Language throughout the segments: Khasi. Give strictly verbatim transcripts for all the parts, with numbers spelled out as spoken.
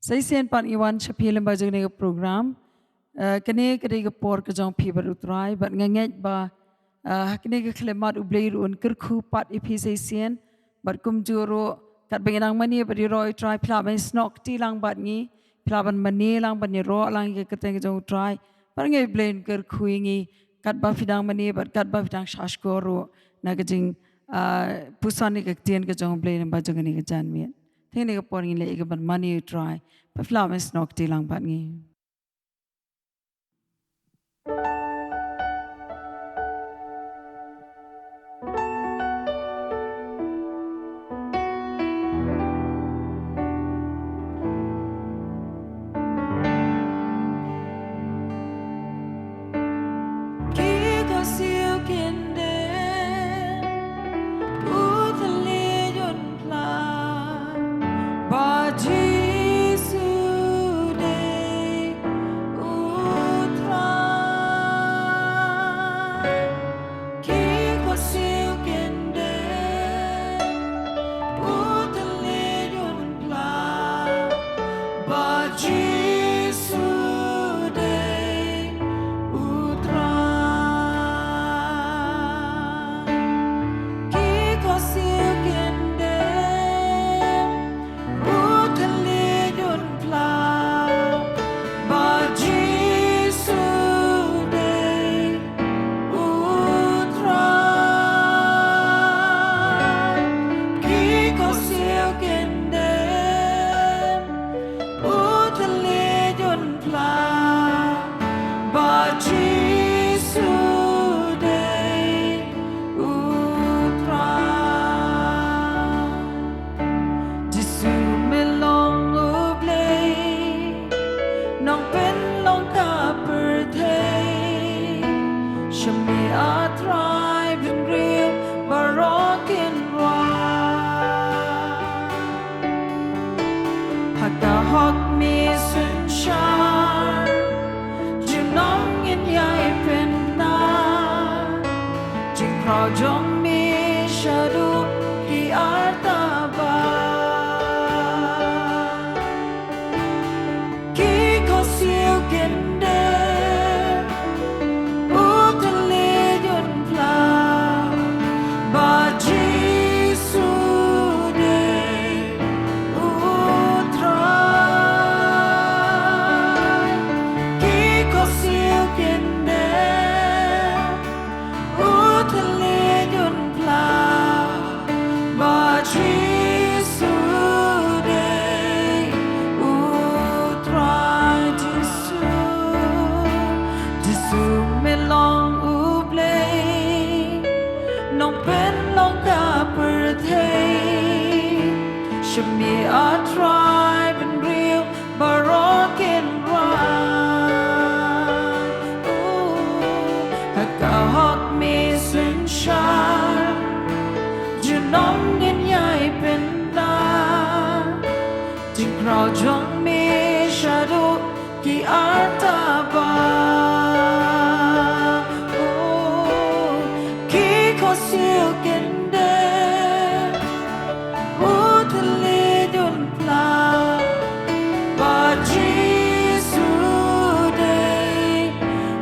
Sa shisien pat ngi wan sha phi lyngba jong kane ka program. Eh, kane ka dei ka por ka jong phi bad U Trai, bad nga ngeit ba, eh, ha kane ka khyllipmat U Blei ruh un kyrkhu pat ïa phi sa shisien, bad kumjuh ruh katba ngi dang mane bad ïaroh ïa U Trai, phi lah ban snoh kti lang bad ngi, phi lah ban mane lang, ban ïaroh lang ïa ka kyrteng ka jong U Trai. Bad nga ngeit U Blei un kyrkhu ïa ngi katba phi dang mane bad katba phi dang shahshkor ruh na ka jing, ah, puson ïa ka ktien ka jong U Blei lyngba jong kane ka janmiet. Te kane ka por ngin leit ïa ka ban mane ïa U Trai. Bad phi lah ban snoh kti lang bad ngi. Ki khohsiew kyndem, u thylliej un pla, ba Jisu dei U Trai. Ki khohsiew kyndem, u thylliej un pla, ba Jisu dei U Trai. Ki khohsiew kyndem, u thylliej un pla, ba Jisu dei U Trai. Ki khohsiew kyndem, u thylliej un pla, ba Jisu dei U Trai. Jisu me long U Blei, Nongpynlong ka pyrthei. Sha me A Trai bynriew baroh kin rwai. Ha ka hok me synshar, junom ngin ïai pynda. Jingkhraw jong me shaduh ki artaba. Ki khohsiew kyndem, u thylliej un pla, ba Jisu dei U Trai. Ki khohsiew kyndem, u thylliej un pla, ba Jisu dei U Trai. Jisu, Jisu me long U Blei, Nongpynlong ka pyrthei. Sha me A Trai bynriew baroh kin rwai. Ha ka hok me synshar, junom ngin ïai pynda. Jingkhraw jong me shaduh ki artaba. Ki khohsiew kyndem, u thylliej un pla, ba Jisu dei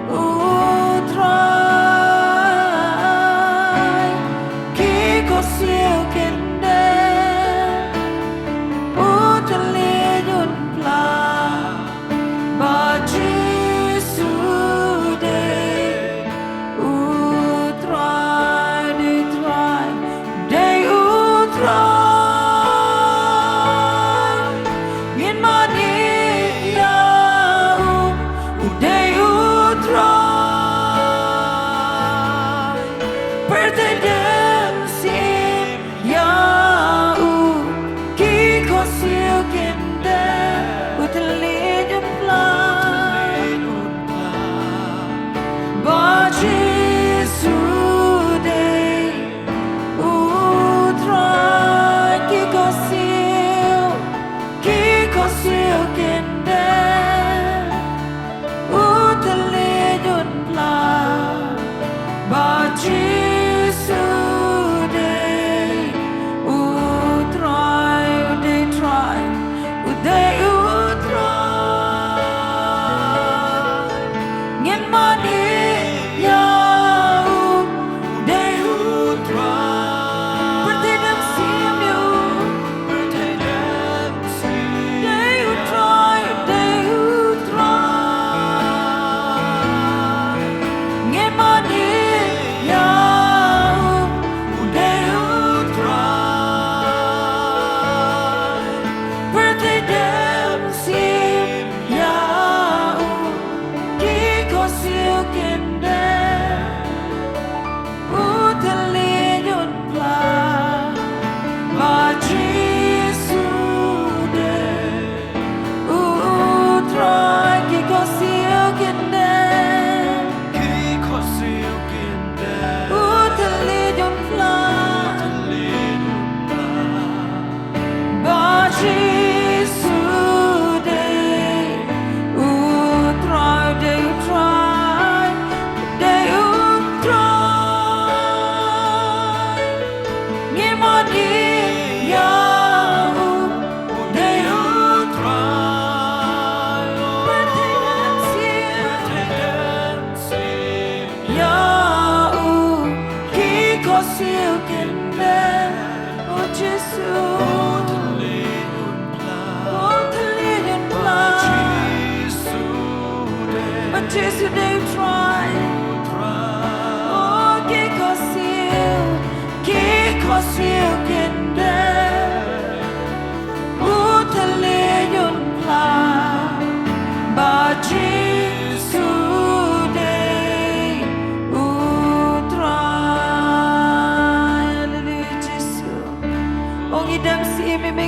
U Trai. Ki khohsiew kyndem, u thylliej un pla, ba Jisu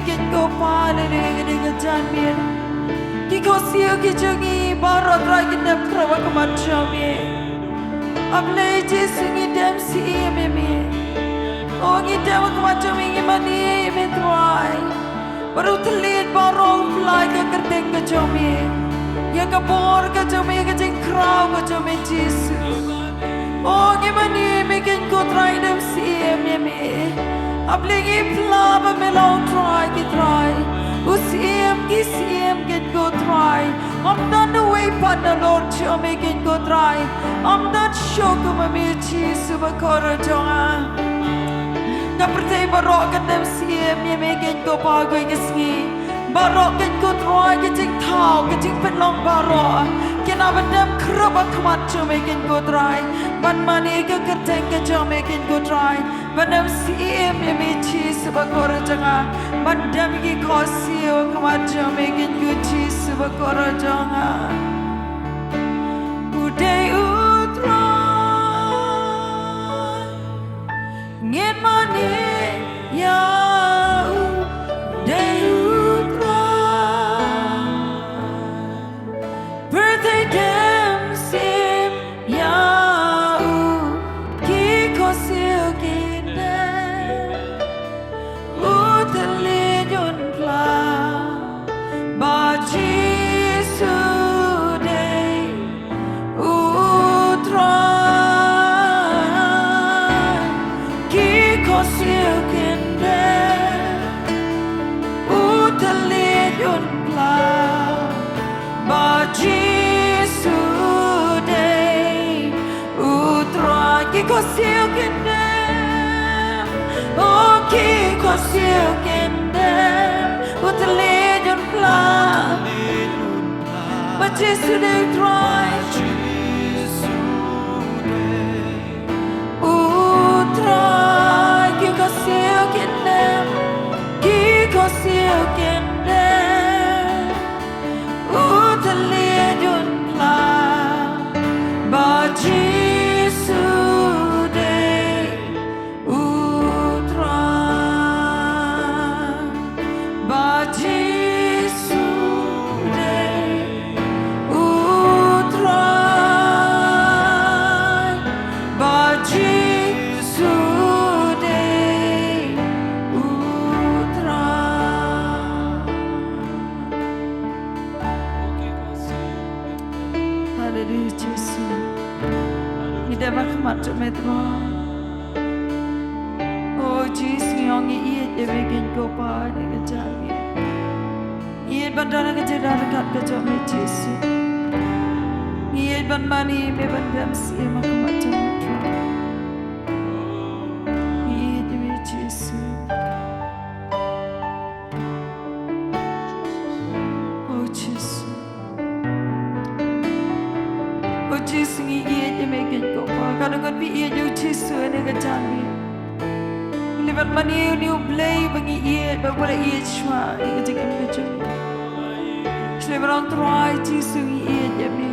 Kin ko pa leh leh ka dei ka janmiet. Ki khohsiew ki jong ngi baroh Trai kin dem khrup ha khmat jong me. A Blei Jisu ngi dem siem ïa me. O ngi dem ha khmat jong me ngi mane ïa me Trai. Bad u thylliej baroh u pynlait ka kyrteng ka jong me. Ïa ka bor ka jong me ka jingkhraw ka jong me Jisu. O ngi mane ïa me kin ko Trai dem siem ïa me. A Blei ngi pla ba me long Trai ki trai. U siem ki siem kin ko Trai. Ym don uwei pat na lor jong me kin ko Trai. Ym don shuh kum ma me Jisu bakordor jong nga. Ka pyrthei baroh kan dem siem ïa me kin ko pa kawei ka sngi. Baroh kin ko Trai ka jingthaw ka jingpynlong baroh. Kin ap ban dem khrup ha khmat jong me kin ko Trai. Ban mane ka kyrteng ka jong me kin ko Trai. Ban dem siem ïa me Jisu bakordor jong nga. Ban dem ki khohsiew ha khmat jong me kin ko Jisu bakordor jong nga. U dei u Trai. Ngin mane ïa u dei u Trai. Pyrthei dem siem ïa u ki khohsiew kin dem. U thylliej un pla ba Jisu dei u Trai. Ki khohsiew kin dem. U thylliej un pla ba Jisu dei u Trai. Ki khohsiew kin dem. O ki khohsiew kin dem. U thylliej un pla ba Jisu dei u Trai. U Trai ki khohsiew kin dem. Ki khohsiew kin dem. U thylliej un pla ba Jisu dei u Trai. Ba Jisu dei u Trai. Ba Jisu dei u Trai. Haleluya Jisu. Ngi dep ha khmat jong me Trai. O Jisu ngi ong ngi ïeit ïa me kin ko pa ne ka jam ngi. Ngi ïeit ban don ha ka jingdon ryngkat ka jong me Jisu. Ngi ïeit ban mane ïa me ban dem siem ha khmat jong me Trai. Ngi ïeit ïa me Jisu. O Jisu. O Jisu ngi ïeit ïa me kin ko pa. Ka dang ngan phi ïeit ïa u Jisu ïa ne ka jam ngi. Ngi leh ban mane ïa une u Blei ba ngi ïeit ba u la ïeit shuwa ïa ka jingim ka jong ngi. Shlei ba rong Trai Jisu ngi ïeit ïa me.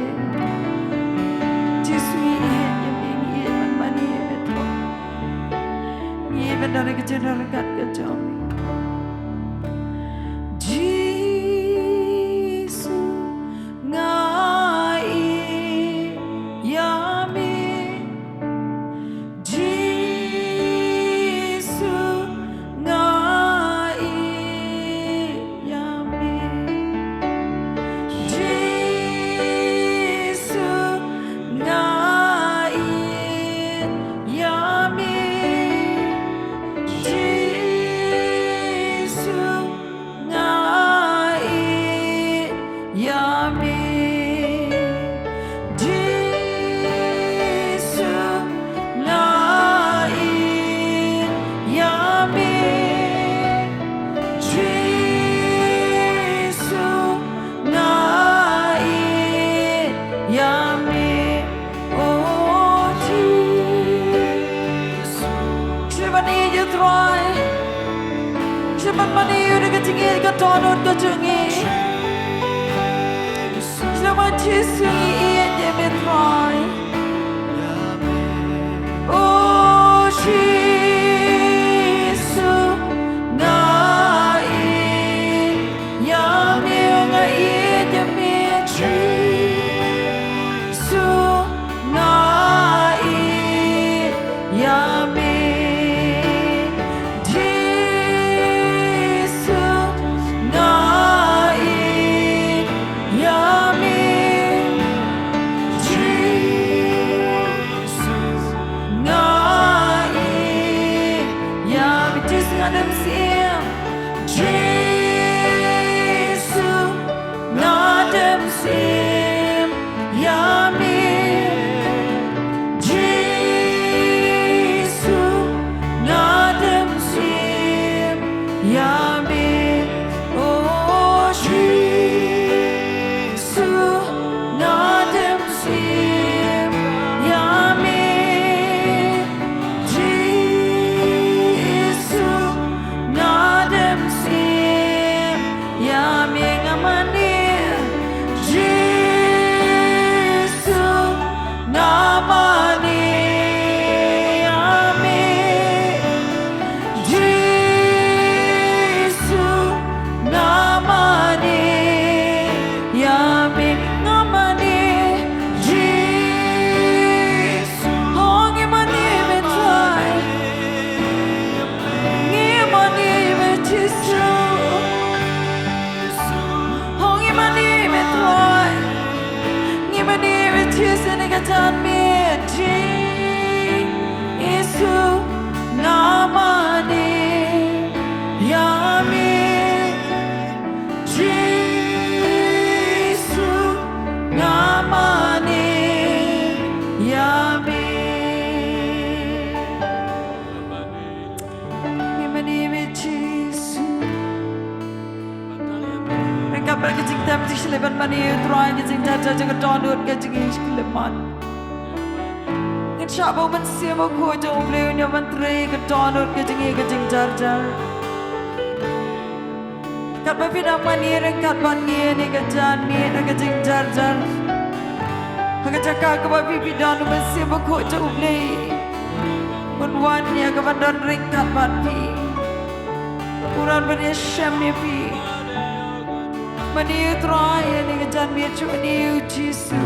Jisu ngi ïeit ïa me ngi ïeit ban mane ïa me Trai. Ngi ïeit ban don ha ka jingdon ryngkat ka jong me. Jisu nga ïeit ïa me. Jisu nga ïeit ïa me. Jisu nga ïeit ïa me. Jisu nga ïeit ïa me. Jisu nga ïeit ïa me. Jisu nga ïeit ïa me. O Jisu. Shlei ban ïeit ïa u Trai. Shlei ban mane ïa u da ka jingïeit ka dohnud ka jong ngi. Shlei ban Jisu ngi ïeit ïa me Trai. O Jisu nga ïeit Jisu ïa ka janmiet, Jisu nga mane ïa me. Jisu nga mane ïa me. Ngi mane ïa me Jisu. Ryngkat bad ka jingtem, to shu leit ban mane ïa u Trai ha ka jingjarjar jong ka dohnud ka jingim sha ka khyllipmat. Ngin shah ba u Mynsiem Bakhuid jong U Blei un ïa ban trei ka dohnud ka jingim ha ka jingjarjar. Katba phi dang mane ryngkat bad ngi ha kane ka janmiet ha ka jingjarjar, ha ka jaka kaba phi, phi don, u Mynsiem Bakhuid jong U Blei un wan ïa ka ban don ryngkat bad phi. Un wan ban ïashem ïa phi. Mane ïa u Trai ha kane ka janmiet, shu mane ïa u Jisu.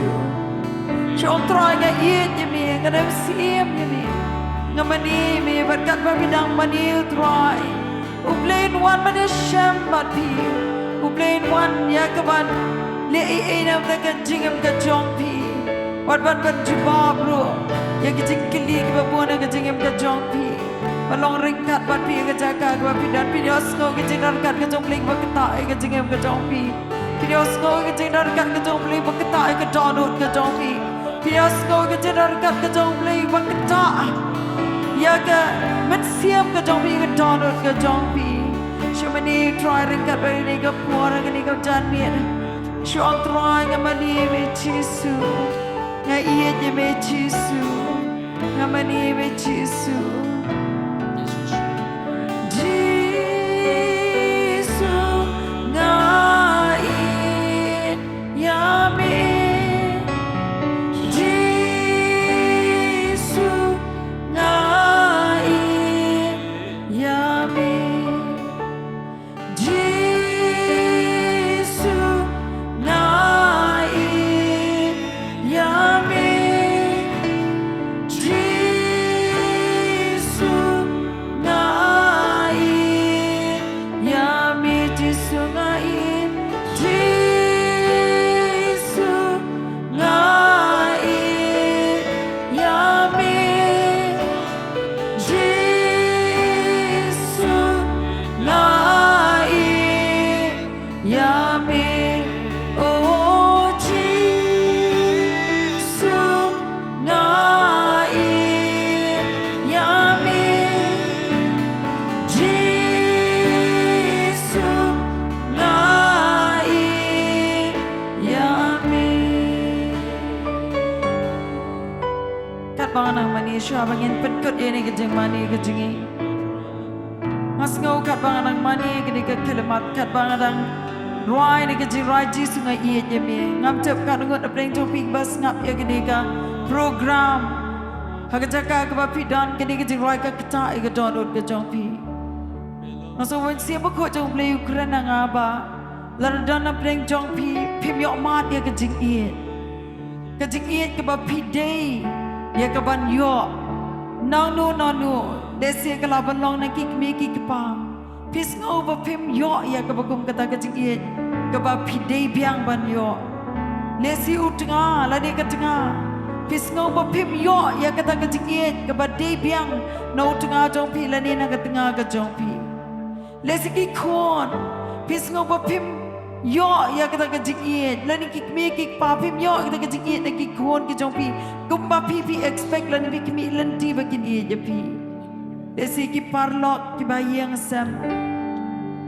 Shu ong, Trai, nga ïeit ïa me, nga dang siem ïa me. Nga mane ïa me, bad katba phi dang mane ïa u Trai, U Blei un wan ban ïashem bad phi. U Blei un wan ïa ka ban leh ei ei na ka bynta ka jingim ka jong phi. Wat ban, ban jubab ruh ïa ki jingkylli kiba bun ha ka jingim ka jong phi. Ban long ryngkat bad phi ha ka jaka kaba phi don. Phin ïohsngew ïa ka jingdon ryngkat ka jong U Blei ba ktah ïa ka jingim ka jong phi. Phin ïohsngew ïa ka jingdon ryngkat ka jong U Blei ba ktah ïa ka dohnud ka jong phi. Phi ïohsngew ïa ka jingdon ryngkat ka jong U Blei ba ktah ïa ka mynsiem ka jong phi, ïa ka dohnud ka jong phi. Shu mane ïa u Trai ryngkat bad ngi ha kane ka por, ha kane ka janmiet. Shu ong, Trai, nga mane ïa me Jisu. Nga ïeit ïa me Jisu. Nga mane ïa me Jisu. Jisu, nga ïeit ïa me. Jisu, nga ïeit ïa me. Jisu, nga ïeit ïa me. Jisu, nga ïeit ïa me. Jisu, nga ïeit. Jisu, nga ïeit ïa me. Jisu, nga ïeit ïa me. Oh, Jisu, nga ïeit ïa me. Jisu, nga ïeit ïa me. Katba nga dang mane, shuwa ba ngin pynkut ïa kane ka jingmane ka jong ngi, nga sngew katba nga dang mane kane ka khyllipmat, katba nga dang rwai kane ka jingrwai Jisu nga ïeit ïa me, ngam tip katno ngut na pdeng jong phi ba sngap ïa kane ka program. Ha ka jaka kaba phi don, kane ka jingrwai ka ktah ïa ka dohnud ka jong phi. Nga sngew ba u Mynsiem Bakhuid jong U Blei u kren ha nga ba lada don na pdeng jong phi, phim ïoh mad ïa ka jingïeit. Ka jingïeit kaba phi dei ïa ka ban ïoh. Nangno nangno, lehse ka lah ban long na ki kmie ki kpa. Phi sngew ba phim ïoh ïa kaba kum kata ka jingïeit kaba phi dei biang ban ïoh. Lehse u tnga lane ka tnga, phi sngew ba phim ïoh ïa kata ka jingïeit kaba dei biang na u tnga jong phi lane na ka tnga ka jong phi. Lehse ki khun, phi sngew ba phim ïoh ïa kata ka jingïeit, lane ki kmie ki kpa, phim ïoh ïa kata ka jingïeit na ki khun ki jong phi kumba phi, phi expect lane phi khmih lynti ba kin ïeit ïa phi. Lehse ki paralok kiba ïeng sem,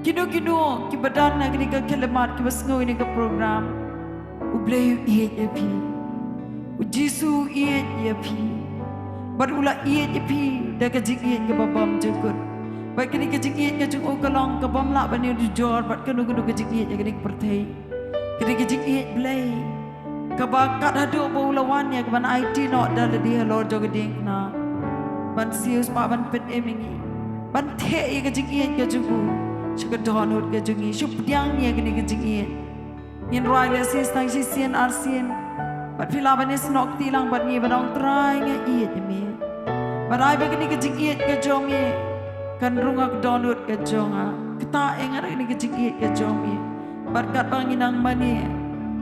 kino kino kiba don ha kane ka khyllipmat, kiba sngew ïa kane ka program. U Blei u ïeit ïa phi. U Jisu u ïeit ïa phi. Bad u la ïeit ïa phi da ka jingïeit kaba bymjukut. Bad kane ka jingïeit ka jong u ka long kabym lah ban ïoh jujor bad kano kano ka jingïeit ha kane ka pyrthei. Kane ka jingïeit Blei kaba kat haduh ba u la wan ïa ka ban aiti noh da lade halor jong ka diengphna, ban siew spah ban pynim ïa ngi, ban theh ïa ka jingïeit ka jong u sha ka dohnud ka jong ngi. Shu pdiang ïa kane ka jingïeit. Ngin rwai lehse tang shisien arsien. Bad phi lah ban ïasnoh kti lang bad ngi ban ong, Trai, nga ïeit ïa me. Bad ai ba kane ka jingïeit ka jong me kan rung ha ka dohnud ka jong nga. Ktah ïa nga da kane ka jingïeit ka jong me. Bad katba ngi nang mane,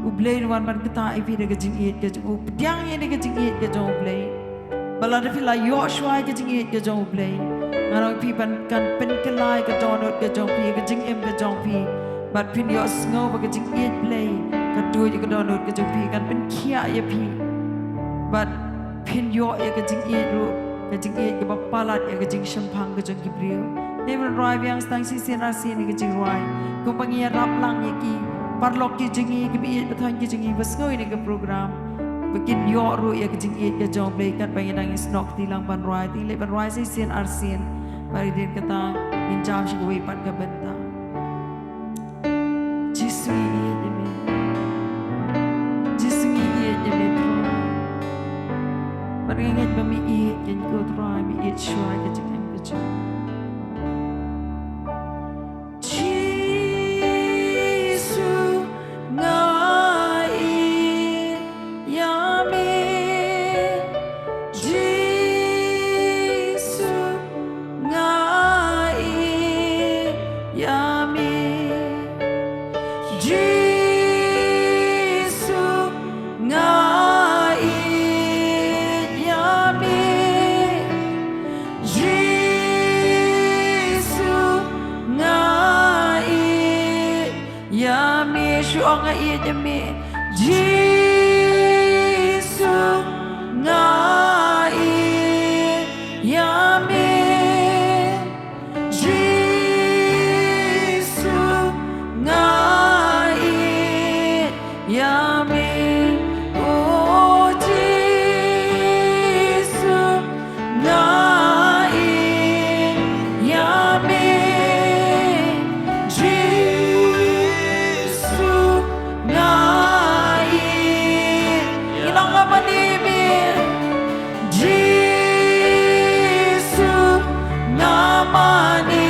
U Blei u wan ban ktah ïa phi da ka jingïeit ka jong u. Pdiang ïa ka jingïeit ka jong u Blei. Ba lada phi la ïoh shuwa ïa ka jingïeit ka jong u Blei, ngan ong ïa phi ban kan pynkylla ïa ka dohnud ka jong phi, ïa ka jingim ka jong phi. Bad phin ïohsngew ba ka jingïeit Blei ka duh ïa ka dohnud ka jong phi, kan pynkhiah ïa phi. Bad phin ïoh ïa ka jingïeit ruh, ka jingïeit kaba palat ïa ka jingshemphang ka jong ki briew. Ngi ban rwai biang tang shisien arsien ïa ka jingrwai. Kumba ngi ïarap lang ïa ki paralok ki jong ngi, ki ba ïeit ba thoh ki jong ngi ba sngew ïa ka program, ba kin ïoh ruh ïa ka jingïeit ka jong u Blei katba ngi dang ïasnoh kti lang ban rwai. Te ngi leit ban rwai shisien arsien. Bad hadien kata ngin jam sha kawei pat ka bynta. Jisu ngi ïeit ïa me. Jisu ngi ïeit ïa me Trai. Bad nga ngeit ba me ïeit ïa ngi ko Trai, me ïeit shuwa ïa ka jingim ka jong ngi. Jisu nga ïeit ïa me. Jisu nga ïeit ïa me. Jisu nga ïeit ïa me. Jisu nga ïeit ïa me. Shu ong nga ïeit ïa me. Jisu nga ïeit ïa me. Jisu nga ïeit ïa me. O Jisu nga ïeit ïa me. Jisu nga ïeit. Ngi ong nga mane ïa me. Jisu nga mane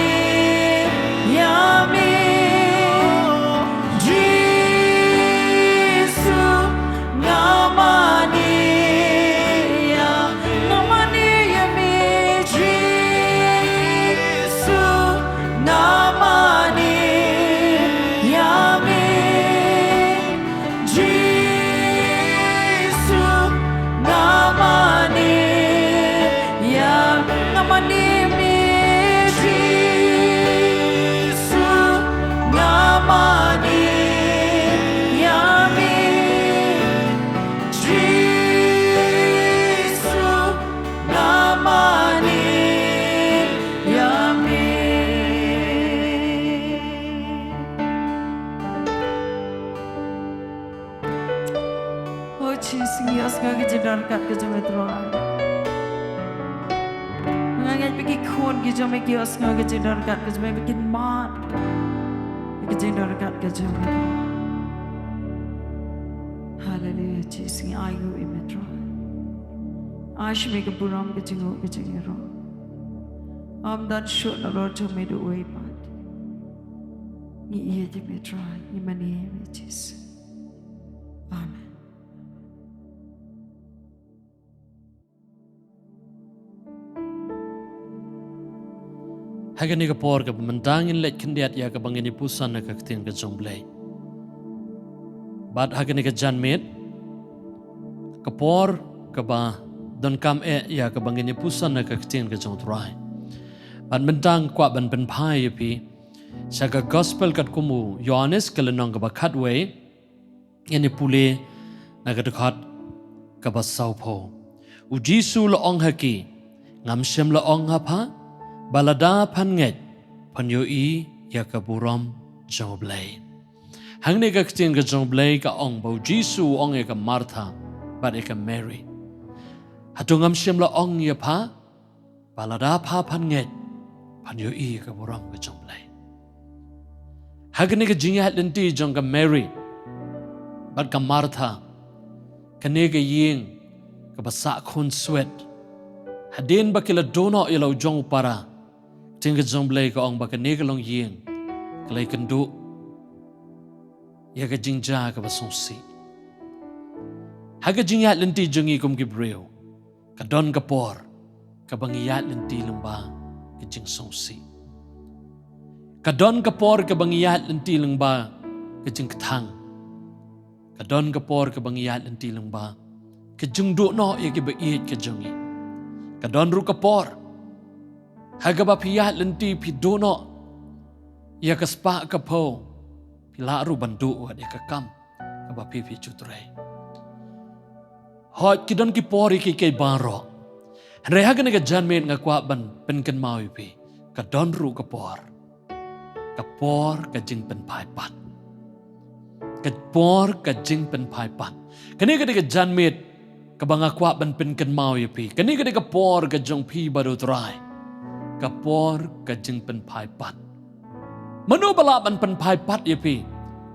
ïa me. Jisu nga mane ïa, nga mane ïa me. Jisu nga mane ïa me. Jisu nga mane ïa, nga mane ïa me. Jisu nga mane ïa me. Jisu nga mane ïa me. O Jisu, ngi ïohsngew ka jingdon ryngkat ka jong me Trai. Nga ngeit ba ki khun ki jong me ki ïohsngew ka jingdon ryngkat ka jong me, ba kin mad ïa ka jingdon ryngkat ka jong me Trai. Haleluya Jisu, ngi ai nguh ïa me Trai. Ai sha me ka burom ka jingnguh ka jingïaroh. Ym don shuh na lor jong me da uwei pat. Ngi ïeit ïa me Trai, ngi mane ïa me Jisu. Amen. Ha kane ka por kaba mynta ngin leit khyndiat ïa kaba ngin ïa puson na ka ktien ka jong u Blei. Bad ha kane ka janmiet, ka por kaba donkam eh ïa kaba ngin ïa puson na ka ktien ka jong u Trai. Bad mynta nga kwah ban pynphai ïa phi sha ka gospel katkum u Ïohannes ka lynnong kaba khatwei, ngin ïa pule na ka dkhot kaba sawphew. U Jisu u la ong ha ki, ngam shym la ong ha pha ba lada phan ngeit phan ïohi ïa ka burom jong u Blei. Hangne ka ktien ka jong u Blei ka ong ba u Jisu u ong ïa ka Martha bad ïa ka Mary, hato ngam shym la ong ïa pha ba lada pha phan ngeit phan ïohi ïa ka burom ka jong u Blei. Ha kane ka jingïaid lynti jong ka Mary bad ka Martha, kane ka ïing kaba sah khun swet, hadien ba ki la duh noh ïa la u jong u para, ktien ka jong u Blei ka ong ba kane ka longïing ka la ïakynduh ïa ka jingjia kaba sngewsih. Ha ka jingïaid lynti jong ngi kum ki briew, ka don ka por kaba ngi ïaid lynti lyngba ka jingsngewsih. Ka don ka por kaba ngi ïaid lynti lyngba ka jingkthang. Ka don ka por kaba ngi ïaid lynti lyngba ka jingduh noh ïa kiba ïeit ka jong ngi. Ka don ruh ka por ha kaba phi ïaid lynti phi duh noh ïa ka spah ka phew, phi lah ruh ban duh wat ïa ka kam kaba phi phi ju trei. Hooid, ki don ki por ïa kiei kiei baroh. Hynrei ha kane ka janmiet nga kwah ban pynkynmaw ïa phi, ka don ruh ka por, ka por ka jingpynphai pat. Ka por ka jingpynphai pat. Kane ka dei ka janmiet kaba nga kwah ban pynkynmaw ïa phi. Kane ka dei ka por ka jong phi bad U Trai. Ka por ka jingpynphai pat. Mano ba lah ban pynphai pat ïa phi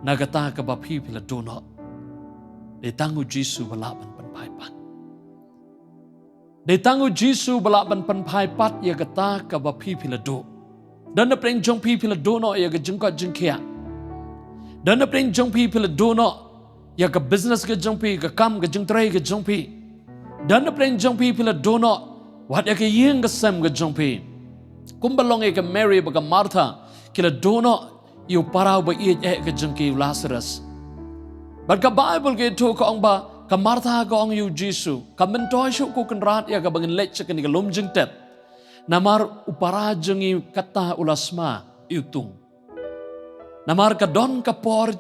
na kata kaba phi phi la duh noh? Dei tang U Jisu ba lah ban pynphai pat. Dei tang U Jisu ba lah ban pynphai pat ïa kata kaba phi phi la duh. Don napdeng jong phi phi la duh noh ïa ka jingkoit jingkhiah. Don napdeng jong phi phi la duh noh ïa ka business ka jong phi, ka kam ka jingtrei ka jong phi. Don napdeng jong phi phi la duh noh wat ïa ka ïing ka sem ka jong phi. Kumba long ïa ka Mary bad ka Martha, ki la duh noh ïa u para uba ïeit eh ka jong ki, u Lazarus. Bad ka Baibl ka ïathuh ka ong ba ka Martha ka ong ïa U Jisu, ka myntoi shuh ko Kynrad ïa kaba ngin leit sha kane ka lum jingtep. Namar u para jong ngi kata u la sma iwtung. Namar ka don ka por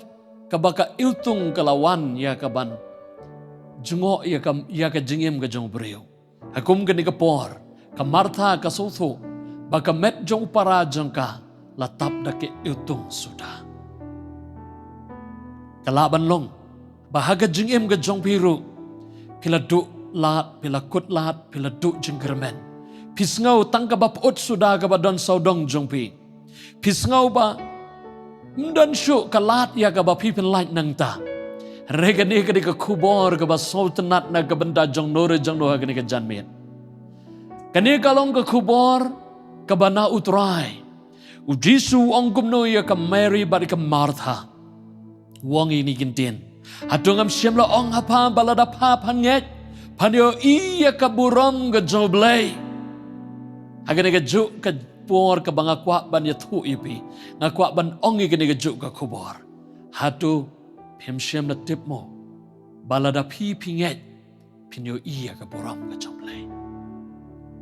kaba ka iwtung ka la wan ïa kaban jngoh ïa ka, ïa ka jingim ka jong u briew. Ha kum kane ka por, ka Martha ka sngewthuh ba ka met jong u para jong ka la tap da ka iwtung suda. Ka lah ban long ba ha ka jingim ka jong phi ruh phi la duh lad, phi la kut lad, phi la duh jingkyrmen. Phi sngew tang kaba pyut suda kaba don sawdong jong phi. Phi sngew ba ym don shuh ka lad ïa kaba phi phin lait nangta. Hynrei kane ka dei ka khubor kaba sngewtynnat na ka bynta jong no re jong no ha kane ka janmiet. Kane ka long ka khubor kaba na U Trai. U Jisu u ong kumno ïa ka Mary bad ïa ka Martha? U ong ïa kine ki ktien: Hato ngam shym la ong ha pha ba lada pha phan ngeit, phan ïohi ïa ka burom ka jong U Blei? Ha kane kajuh ka por kaba nga kwah ban ïathuh ïa phi, nga kwah ban ong ïa kane kajuh ka khubor. Hato phim shym la tip mo ba lada phi phi ngeit, phin ïohi ïa ka burom ka jong U Blei?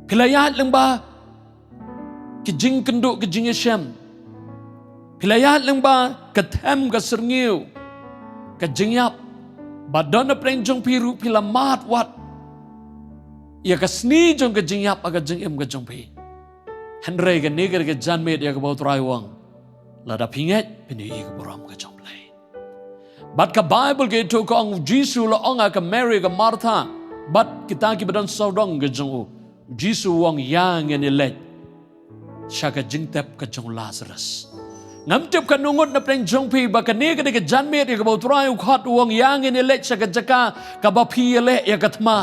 Phi la ïaid lyngba ki jingkynduh ki jingïashem. Phi la ïaid lyngba ka them ka syrngiew ka jingïap. Bad don napdeng jong phi ruh phi la mad wat ïa ka sni jong ka jingïap ha ka jingim ka jong phi. Hynrei kane ka dei ka janmiet ïa kaba U Trai u ong, lada phi ngeit phin ïohi ïa ka burom ka jong U Blei. Bad ka Baibl ka ïathuh ka ong, U Jisu u la ong ha ka Mary, ka Martha bad kita kiba don sawdong ka jong u. U Jisu u ong, ïa ngin ïaleit sha ka jingtep ka jong u Lazarus. Ngam tip katno ngut napdeng jong phi ba kane ka dei ka janmiet ïa kaba U Trai u khot, u ong, ïa ngin ïaleit sha ka jaka kaba phi ïaleh ïa ka thma.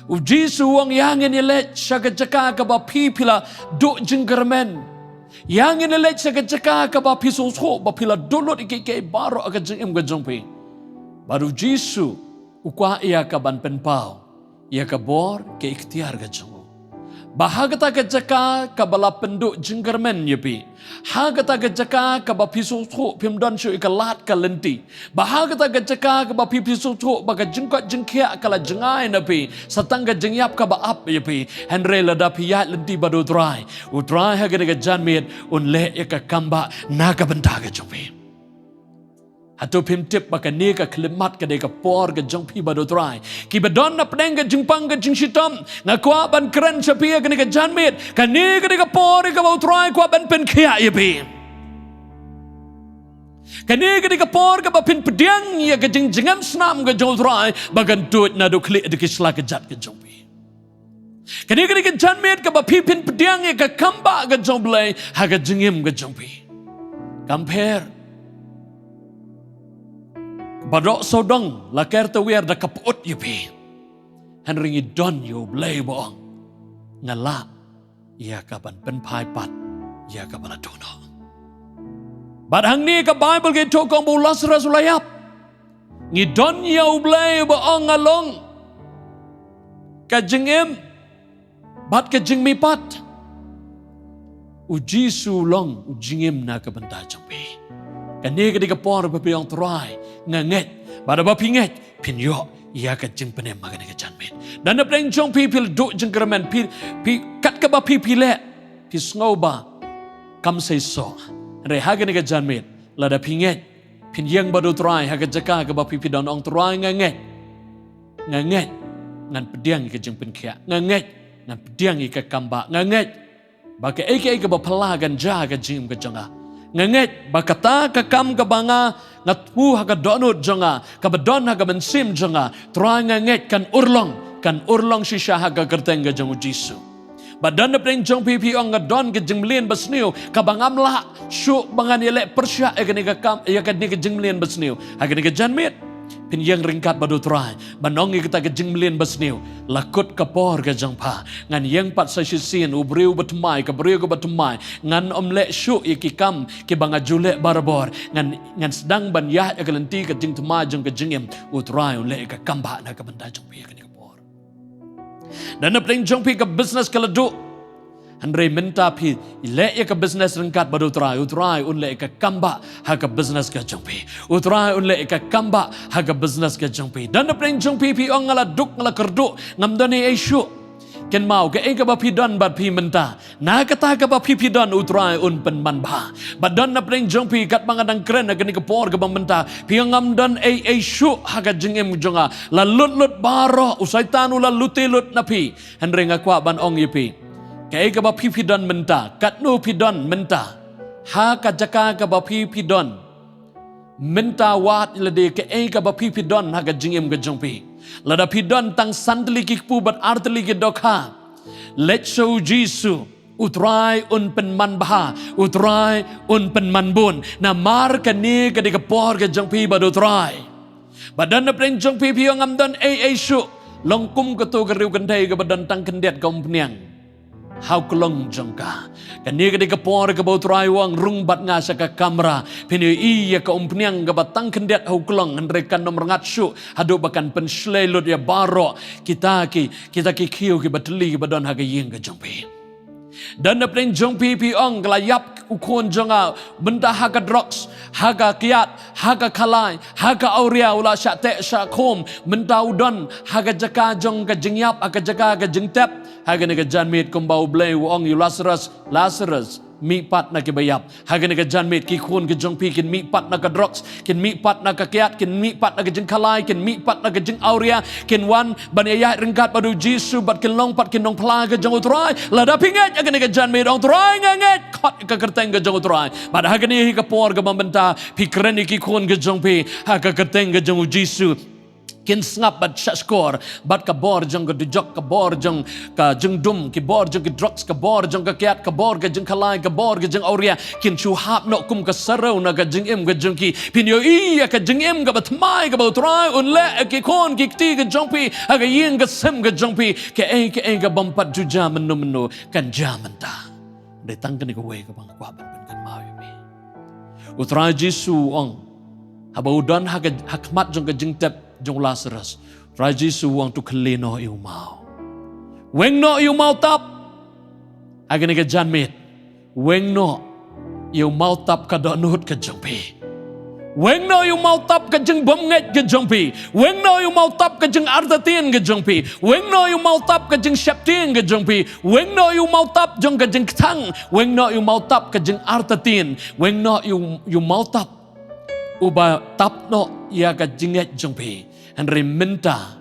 U Jisu u ong, ïa ngin ïaleit sha ka jaka kaba phi phi la duh jingkyrmen. Ïa ngin ïaleit sha ka jaka kaba phi sngewthuh ba phi la duh lut ïa kiei kiei baroh ha ka jingim ka jong phi. Bad U Jisu u kwah ïa ka ban pynpaw ïa ka bor, ka iktiar ka jong u. Ba ha kata ka jaka kaba la pynduh jingkyrmen ïa phi, ha kata ka jaka kaba phi sngewthuh phim don shuh ïa ka lad ka lynti, ba ha kata ka jaka kaba phi phi sngewthuh ba ka jingkoit jingkhiah ka la jngai na phi, sa tang ka jingïap kaba ap ïa phi. Hynrei lada phi ïaid lynti bad U Trai, U Trai ha kane ka janmiet un leh ïa ka kam ba na ka bynta ka jong phi. Hato phim tip ba kane ka khyllipmat ka dei ka por ka jong phi bad U Trai? Kiba don napdeng ka jingpang ka jingshitom, nga kwah ban kren sha phi ha kane ka janmiet, kane ka dei ka por ïa kaba U Trai u kwah ban pynkhiah ïa phi. Kane ka dei ka por kaba phin pdiang ïa ka jingjngem snam ka jong U Trai ba kan tuid naduh khlieh haduh ki sla kjat ka jong phi. Kane ka dei ka janmiet kaba phi phin pdiang ïa ka kam ba ka jong U Blei ha ka jingim ka jong phi. Kam pher ba doh sawdong la ker tawiar da ka pyut ïa phi. Hynrei ngi don ïa U Blei ba ong, nga lah ïa ka ban pynphai pat ïa kaba la duh noh. Bad hangne ka Baibl ka ïathuh ka ong ba u Lazarus u la ïap. Ngi don ïa U Blei ba ong, nga long ka jingim bad ka jingmihpat. U Jisu u long u jingim na ka bynta jong phi. Kane ka dei ka por ba phi ong, Trai, nga ngeit Bad haba phi ngeit, phin ïoh ïa ka jingpynim ha kane ka janmiet. Don napdeng jong phi phi la duh jingkyrmen, phi, phi kat kaba phi phi leh, phi sngew ba kam seisoh. Hynrei ha kane ka janmiet, lada phi ngeit, phin ïeng bad U Trai ha ka jaka kaba phi phi don, ong: Trai, nga ngeit. Nga ngeit ngan pdiang ïa ka jingpynkhiah. Nga ngeit ngan pdiang ïa ka kam bah. Nga ngeit ba kaei kaei kaba phylla kan jia ha ka jingim ka jong nga. Nga ngeit ba kata ka kam kaba nga, nga thmu ha ka dohnud jong nga, kaba don ha ka mynsiem jong nga, Trai, nga ngeit kan urlong, kan urlong shisha ha ka kyrteng ka jong U Jisu. Bad don napdeng jong phi phi ong: Nga don ka jingmlien basniew kaba ngam lah shuh ba ngan ïaleh pyrshah ïa kane ka kam, ïa kane ka jingmlien basniew. Ha kane ka janmiet, phin ïeng ryngkat bad U Trai ban ong ïa kata ka jingmlien basniew: La kut ka por ka jong pha. Ngan ïeng pat sa shisien, u briew bathymmai, ka briew kaba thymmai. Ngan ym leh shuh ïa ki kam kiba nga ju leh barabor. Ngan, ngan sdang ban ïaid ha ka lynti ka jingthymmai jong ka jingim. U Trai un leh ïa ka kam bah na ka bynta jong phi ha kane ka por. Don napdeng jong phi ka business ka la duh. Hynrei mynta phi leh ïa ka business ryngkat bad U Trai, U Trai un leh ïa ka kam bah ha ka business ka jong phi. U Trai un leh ïa ka kam bah ha ka business ka jong phi. Don napdeng jong phi phi ong: Nga la duk, nga la kyrduh, ngam don ei ei shuh. Kynmaw, kaei kaba phi don bad phi mynta, na kata kaba phi phi don, U Trai un pynman bha. Bad don napdeng jong phi, katba nga dang kren ha kane ka por kaba mynta, phi ong: Ngam don ei ei shuh ha ka jingim jong nga. La lut lut baroh, u Soitan u la lute lut na phi. Hynrei nga kwah ban ong ïa phi, kaei kaba phi phi don mynta, katno phi don mynta, ha ka jaka kaba phi phi don mynta, wad lade kaei kaba phi phi don ha ka jingim ka jong phi. Lada phi don tang san tylli ki kpu bad ar tylli ki dohkha, leit sha U Jisu. U Trai un pynman bha, U Trai un pynman bun. Namar kane ka dei ka por ka jong phi bad U Trai. Bad don napdeng jong phi phi ong: Ngam don ei ei shuh. Long kum kato ka riew kynthei kaba don tang khyndiat ka umphniang ha u klong jong ka. Kane ka dei ka por kaba U Trai u ong: Rung bad nga sha ka kamra. Phin ïohi ïa ka umphniang kaba tang khyndiat ha u klong, hynrei kan ym rngat shuh haduh ba kan pynshlei lut ïa baroh kita ki, kita ki khiew kiba tylli kiba don ha ka ïing ka jong phi. Don napdeng jong phi phi ong: Ka la ïap u khun jong nga mynta ha ka drugs, ha ka kiad, ha ka khalai, ha ka awria, u la shah teh shah khum. Mynta u don ha ka jaka jong ka jingïap, ha ka jaka ka jingtep. Ha kane ka janmiet, kumba U Blei u ong ïa u Lasarus: Lasarus, mih pat na kiba ïap. Ha kane ka janmiet, ki khun ki jong phi kin mih pat na ka drugs, kin mih pat na ka kiad, kin mih pat na ka jingkhalai, kin mih pat na ka jingawria, kin wan ban ïaid ryngkat bad U Jisu bad kin long pat ki nongphla ka jong U Trai. Lada phi ngeit ha kane ka janmiet, ong: Trai, nga ngeit, khot ka kyrteng ka jong U Trai. Bad ha kane hi ka por kaba mynta, phi kren ïa ki khun ka jong phi ha ka kyrteng ka jong U Jisu. Kin sngap bad shahshkor bad ka bor jong ka dujok, ka bor jong ka jingdum, ki bor jong ki drugs, ka bor jong ka kiad, ka bor ka jingkhalai, ka bor ka jingawria, kin shu hap noh kum ka sarew na ka jingim ka jong ki. Phin ïohi ïa ka jingim kaba thymmai kaba U Trai un leh ha ki khun ki kti ka jong phi, ha ka ïing ka sem ka jong phi. Kaei kaei kabym pat ju jia mynno mynno kan jia mynta. Dei tang kane kawei kaba nga kwah ban pynkynmaw ïa phi. U Trai Jisu u ong, haba u don ha ka, ha khmat jong ka jingtep jong u Lasarus, U Trai Jisu u ong: To khyllie noh ïa u maw. Weng noh ïa u maw tap. Ha kane ka janmiet, weng noh ïa u maw tap ka dohnud ka jong phi. Weng noh ïa u maw tap ka jingbymngeit ka jong phi. Weng noh ïa u maw tap ka jingartatien ka jong phi. Weng noh ïa u maw tap ka jingsheptieng ka jong phi. Weng noh ïa u maw tap jong ka jingkthang. Weng noh ïa u maw tap ka jingartatien. Weng noh ïa u, ïa u maw tap uba tap noh ïa ka jingngeit jong phi. Hynrei mynta,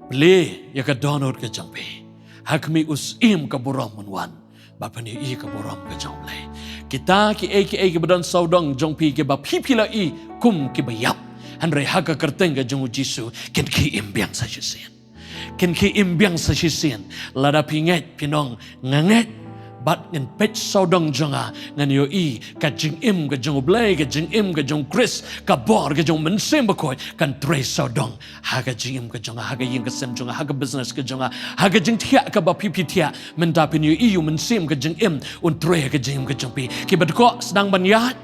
plie ïa ka dohnud ka jong phi. Ha khmih u Syiem ka burom un wan bad phin ïohi ïa ka burom ka jong U Blei. Kita kiei kiei kiba don sawdong jong phi kiba phi phi la i kum kiba ïap, hynrei ha ka kyrteng ka jong U Jisu kin khie im biang sa shisien. Kin khie im biang sa shisien lada phi ngeit, phin ong: Nga ngeit bad ngan peit sawdong jong nga, ngan ïohi ka jingim ka jong U Blei, ka jingim ka jong U Khrist, ka bor ka jong U Mynsiem Bakhuid kan trei sawdong ha ka jingim ka jong nga, ha ka ïing ka sem jong nga, ha ka business ka jong nga, ha ka jingthiah kaba phi phi thiah. Mynta phin ïohi ïa U Mynsiem ka jingim un trei ha ka jingim ka jong phi. Kiba dkoh sdang ban ïaid.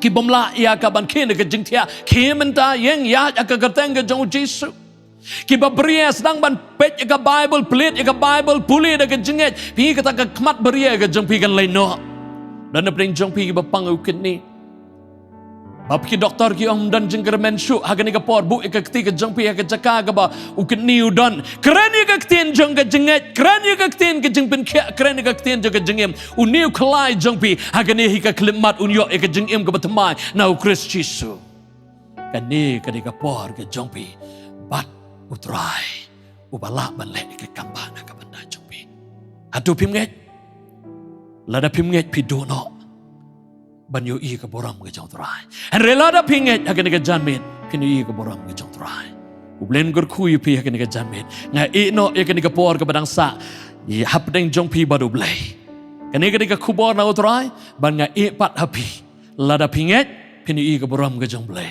Kibym lah ïa ka ban khie na ka jingthiah, khie mynta, ïeng ïaid ha ka kyrteng ka jong U Jisu. Kiba briew sdang ban peit ïa ka Baibl, plie ïa ka Baibl, pule da ka jingngeit, phi kata ka khmat briew ka jong phi kan leit noh. Don napdeng jong phi kiba pang ïa u kidney. Ba phi ki doktor ki ong ym don jingkyrmen shuh ha kane ka por, buh ïa ka kti ka jong phi ha ka jaka kaba u kidney u don. Kren ïa ka ktien jong ka jingngeit, kren ïa ka ktien ka jingpynkhiah, kren ïa ka ktien jong ka jingim. Une u khlai jong phi ha kane hi ka khyllipmat un ïoh ïa ka jingim kaba thymmai na u Khrist Jisu. Kane ka dei ka por ka jong phi bad u Trai uba lah ban leh ïa ka kambah na ka bynta jong phi. Hato phim ngeit? Lada phim ngeit phi duh noh ban ïohi ka burom ka jong u Trai. Hynrei lada phi ngeit ha kane ka janmiet phin ïohi ka burom ka jong u Trai. U Blei un kyrkhu ïa phi ha kane ka janmiet. Nga ïeh noh ïa kane ka por kaba dang sah hapdeng jong phi bad u Blei. Kane ka dei ka khubor na u Trai, bad nga ïeh pat ha phi. Lada phi ngeit phin ïohi ka burom ka jong u Blei.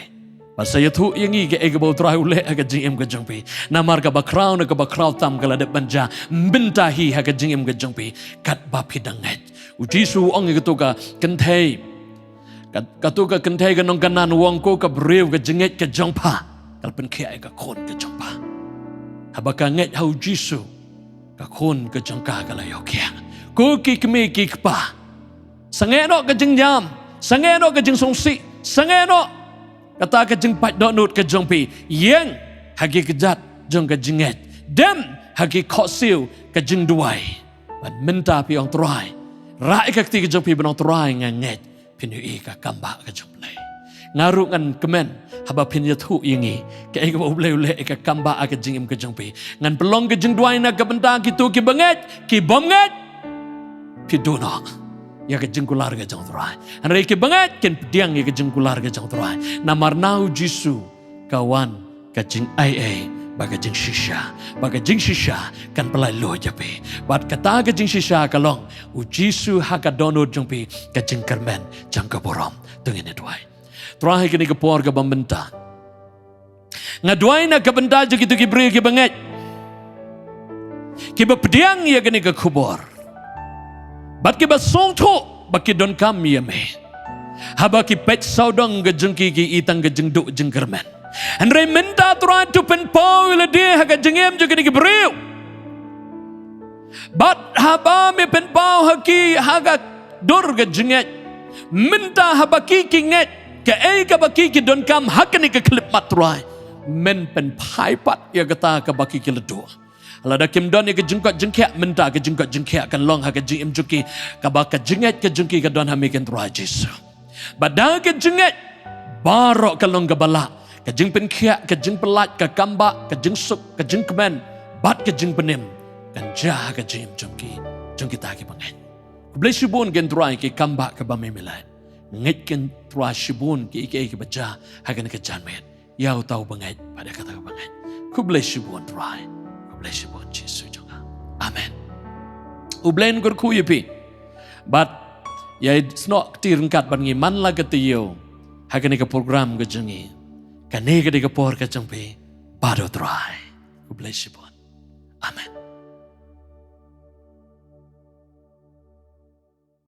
Bad sa ïathuh ïa ngi kaei kaba u Trai u leh ha ka jingim ka jong phi. Namar kaba khraw na kaba khraw tam ka la dep ban jia mynta hi ha ka jingim ka jong phi katba phi dang ngeit. U Jisu u ong ïa kato ka kynthei, ka, kato ka kynthei ka nongkynnoh, u ong, ko ka briew, ka jingngeit ka jong pha ka la pynkhiah ïa ka khun ka jong pha. Haba ka ngeit ha u Jisu, ka khun ka jong ka ka la ïoh khiah. Ko ki kmie ki kpa, sangeh noh ka jingïam, sangeh noh ka jingsngewsih, sangeh noh kata ka jingpait dohnud ka jong phi. Ïeng ha ki kjat jong ka jingngeit, dem ha ki khohsiew ka jingduwai. Bad mynta phi ong, Trai, rah ïa ka kti ka jong phi ban ong, Trai, nga ngeit. Phin ïohi ka kambah ka jong u Blei. Nga ruh ngan kmen haba phin ïathuh ïa ngi kaei kaba u Blei u leh ïa ka kambah ha ka jingim ka jong phi. Ngan pynlong ka jingduwai na ka bynta kito kiba ngeit, ki bym ngeit phi duh noh ïa ka jingkular ka jong u Trai. Hynrei kiba ngeit kin pdiang ïa ka jingkular ka jong u Trai. Namar na u Jisu ka wan ka jingaiei bad ka jingshisha, bad ka jingshisha kan pynlait luid ïa phi. Bad kata ka jingshisha ka long u Jisu ha ka dohnud jong phi, ka jingkyrmen jong ka burom. To ngin ïa duwai. Trai, ha kane ka por kaba mynta, nga duwai na ka bynta jong kito ki briew kiba ngeit, kiba pdiang ïa kane ka khubor, bad kiba sngewthuh ba ki donkam ïa me. Haba ki peit sawdong ka jong ki, ki i tang ka jingduh jingkyrmen. Hynrei mynta, Trai, to pynpaw ïa lade ha ka jingim jong kine ki briew. Bad haba me pynpaw ha ki ha ka dur ka jingngeit, mynta haba ki ki ngeit kaei kaba ki ki donkam ha kane ka khyllipmat, Trai, men pynphai pat ïa kata kaba ki ki la duh. Lada kim don ïa ka jingkoit jingkhiah, mynta ka jingkoit jingkhiah kan long ha ka jingim jong ki, kaba ka jingngeit ka jong ki ka don ha me, ko Trai Jisu. Bad da ka jingngeit baroh ka long kaba lah, ka jingpynkhiah, ka jingpyllait, ka kambah, ka jingsuk, ka jingkmen, bad ka jingpynim kan jia ha ka jingim jong ki, jong kita kiba ngeit. Khublei shibun, ko Trai, ïa ka kambah kaba me me leh. Ngeit, ko Trai, shibun kiei kiei kiba jia ha kane ka janmiet ïa uta uba ngeit bad ïa kata kaba ngeit. Khublei shibun, Trai. Khublei shibun, Jisu jong nga. Amen. U Blei un kyrkhu ïa phi. Bad ïa snoh kti ryngkat bad ngi man la ka taïew ha kane ka program ka jong ngi. Kane ka dei ka por ka jong phi bad u Trai. Khublei shibun. Amen.